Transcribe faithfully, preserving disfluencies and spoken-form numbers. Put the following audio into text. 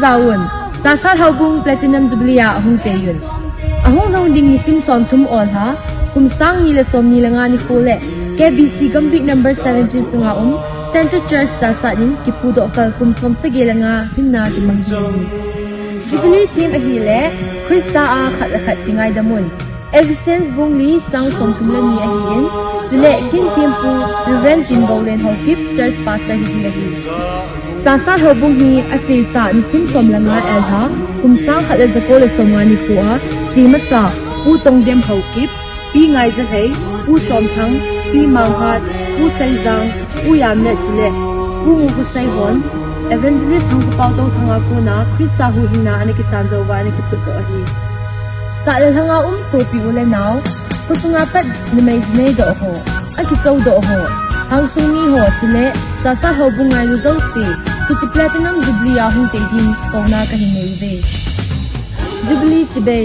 Taun, Chahsat Houbung Platinum Jubilee a hung tei un. Ahung lhung ding nisim somthum olha, kum sang ni le somni le nga nikho le K B C Gambih number seventeen sunga um Central Church Chahsat in kiphudoh kal kum som sagi le nga hinna kimang ding ahi. Jubilee theme ahile Christa a khat le khat kingaidam un. Ephesians bung li chang somthum le ni ahin, chule kin thempu Reverend Tinboulen Haokip, Church Pastor hi ding ahi. Chahsat Houbung hi achesa nisim som le nga elha, kum sang khat le jako le som nga nikho a che masa Pu Tongdem Haokip, Pi Ngaijalhei, Pu Chomthang, Pi Manghat, Pu Saijang, Pu Yamlet chule Pu Mukhusei hon Evangelist Thangkhopao Touthang a kona Christa huhhingna ana kisan jou uva ana kiphutdoh ahi. Sah le lhanga um sopi u le nao, khosunga pat numei jinei doh ho, akichou doh ho, lhangsung mi ho chule Chahsat Houbung ngailu jouse, hiche Platinum Jubilee a hung tei ding kouna kahin nei uve. Jubilee chibai.